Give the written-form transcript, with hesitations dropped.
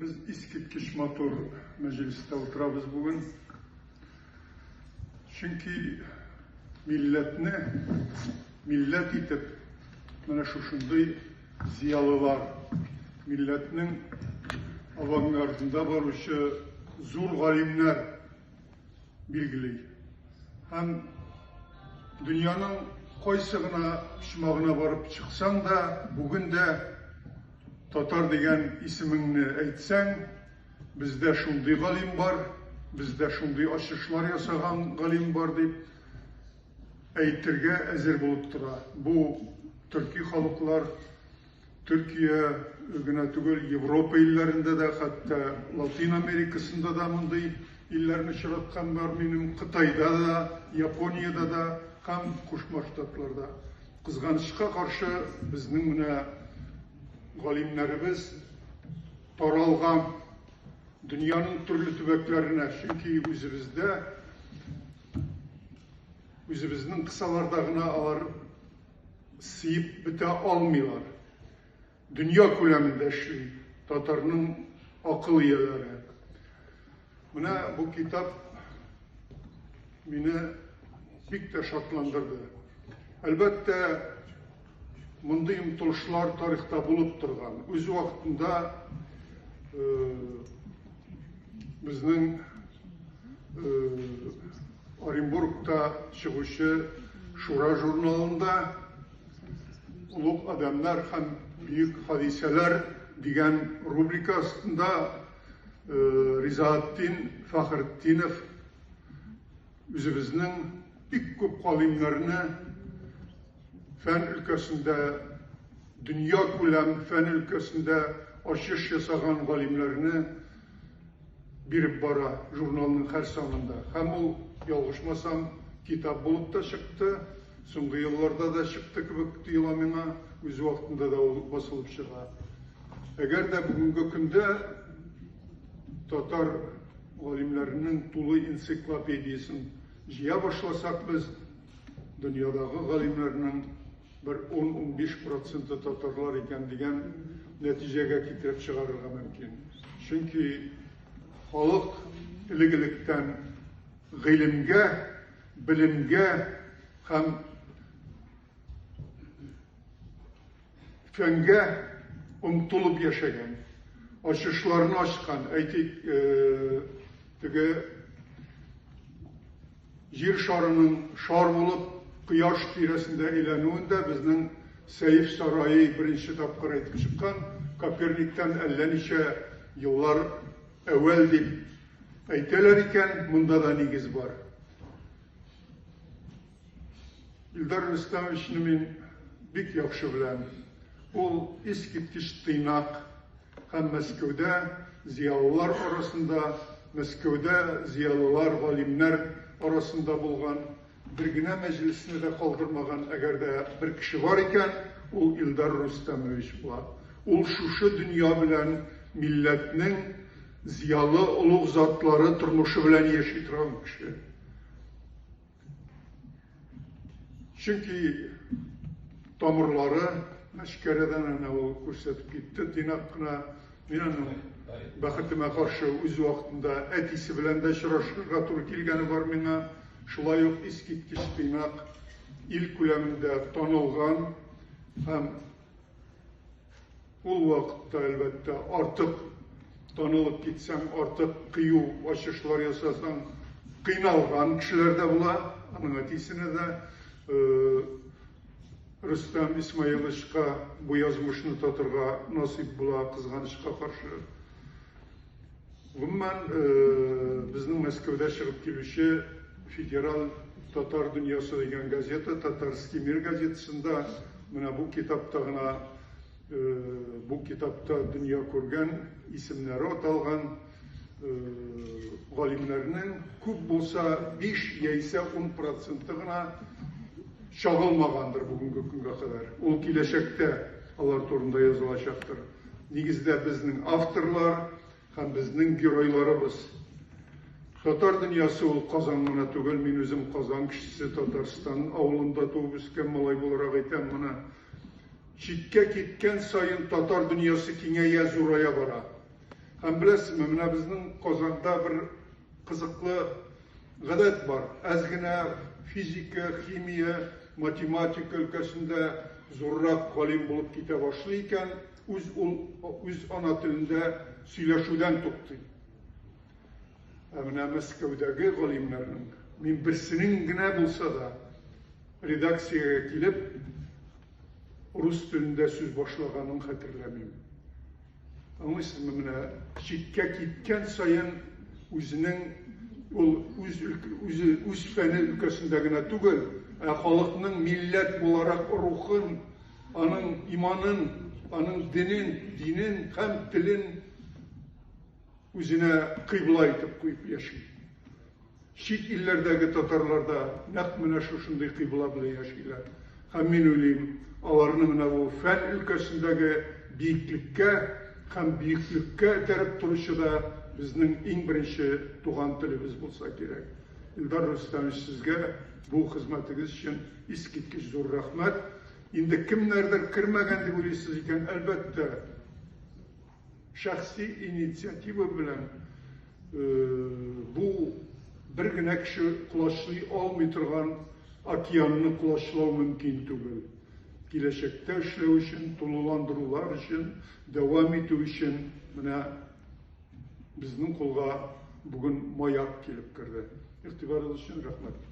Без искиткеч матур мәҗлестә утырабыз бүген. Чөнки милләтне милләт итеп менә шушындый зыялылар, милләтнең авангардында баручы зур галимнәр билгели. Һәм дөньяның кайсы гына почмагына барып чыксаң да, бүген дә татар дигән исемеңне әйтсәң, бездә шундый галим бар, бездә шундый ачышлар ясаган галим бар дип әйтергә әзер булып тора. Бу төрки халыклар, Төркия генә түгел, Европа илләрендә дә, хәтта Латин Америкасында да мондый илләрне очраткан бар минем, Кытайда да, Япониядә дә һәм Кушма Штатларда. Кызганычка каршы, безнең менә галимнәребез таралган дөньяның төрле төбәкләренә, чөнки үзебездә үзебезнең кысаларда гына алар сыеп бетә алмыйлар. Дөнья күләмендә эшли татарның акыл ияләре. Менә бу китап мине бик тә шатландырды. Әлбәттә, мондый омтылышлар тарихта булып торган. Үз вакытында безнең Оренбургта чыгучы Шура журналында Олуг адәмнәр һәм бөек хадисәләр дигән рубрика астында Ризаэтдин Фәхретдинов үзебезнең бик күп галимнәрне фән өлкәсендә, дөнья күләм фән өлкәсендә ачыш ясаган галимнәрне биреп бара журналның һәр санында. Һәм ул, ялгышмасам, китап булып та чыкты. Соңгы елларда да чыкты кебек тоела миңа, үз вакытында да ул басылып чыга. Әгәр дә бүгенге көндә татар галимнәренең тулы энциклопедиясен җыя башласак без, дөньядагы галимнәрнең бер 10-15 проценты татарлар икән дигән нәтиҗәгә китереп чыгарырга мөмкин. Чөнки халык элек-электән гыйлемгә, белемгә һәм фәнгә омтылып яшәгән, ачышларны ачкан, әйтик, теге Җир шарының шар булып кояш тирәсендә әйләнүен дә безнең Сәйф Сараи беренче тапкыр әйтеп чыккан, Коперниктан әллә ничә еллар әүвәл дип әйтәләр икән, монда да нигез бар. Илдар Рөстәмовичны мин бик яхшы беләм. Ул искиткеч тыйнак һәм Мәскәүдә зыялылар арасында, Мәскәүдә зыялылар, галимнәр арасында булган, бер генә мәҗлесне дә калдырмаган, әгәр дә бер кеше бар икән, ул Илдар Рөстәмович була. Ул шушы дөнья белән милләтнең зыялы олуг затлары тормышы белән яши торган кеше. Чөнки тамырлары Мәчкәрәдән әнә ул күрсәтеп китте тыйнак кына. Мин аның бәхетемә каршы үз вакытында әтисе белән дә очрашырга туры килгәне бар миңа. Шулай ук искиткеч тыйнак, ил күләмендә танылган һәм Ул вакытта, әлбәттә, артык танылып китсәң, артык кыю ачышлар ясасаң, кыйналган кешеләр дә була. Аның әтисенә дә Рөстәм Исмаиловичка бу язмышны татырга насыйп була, кызганычка каршы. Гомумән, безнең Мәскәүдә чыгып килүче Федераль татар дөньясы дигән газета, Татарский мир газетасында менә бу китапта гына бу китапта дөнья күргән, исемнәре аталган галимнәрнең күп булса 5 яисә 10 проценты гына чагылмагандыр бүгенге көнгә кадәр. Ул киләчәктә алар турында язылачактыр. Нигездә безнең авторлар һәм безнең геройларыбыз. Татар дөньясы ул Казан гына түгел, мин үзем Казан кешесе, Татарстан авылында туып үскән малай буларак әйтәм моны. Читкә киткән саен татар дөньясы киңәя, зурая бара. Һәм беләсезме, менә безнең Казанда бер кызыклы гадәт бар. Әз генә физика, химия, математика өлкәсендә зуррак галим булып китә башлый икән, үз ул үз ана телендә сөйләшүдән туктый. Ә менә Мәскәүдәге галимнәрнең мин берсенең генә булса да редакциягә килеп рус телендә сүз башлаганын хәтерләмим. Аңлыйсызмы, менә читкә киткән саен үзенең ул үз үзе үз фәне өлкәсендә генә түгел, ә халыкның милләт буларак рухын, аның иманын, аның динен, динен һәм телен үзенә кыйбла итеп куеп яши. Чит илләрдәге татарлар да нәкъ менә шушындый кыйбла белән яшиләр. Һәм мин уйлыйм, аларны менә бу фән өлкәсендәге биеклеккә һәм бөеклеккә этәреп торучы да безнең иң беренче туган телебез булса кирәк. Илдар Рөстәмович, сезгә бу хезмәтегез өчен искиткеч зур рәхмәт. Инде кемнәрдер кермәгән дип уйлыйсыз икән, әлбәттә, Шәхси инициатива белән бу бер генә кеше колачлый алмый торган океанны колачлау мөмкин түгел. Киләчәктә эшләү өчен, тулыландырулар өчен, дәвам итү өчен менә безнең кулга бүген маяк килеп керде. Игътибарыгыз өчен рәхмәт.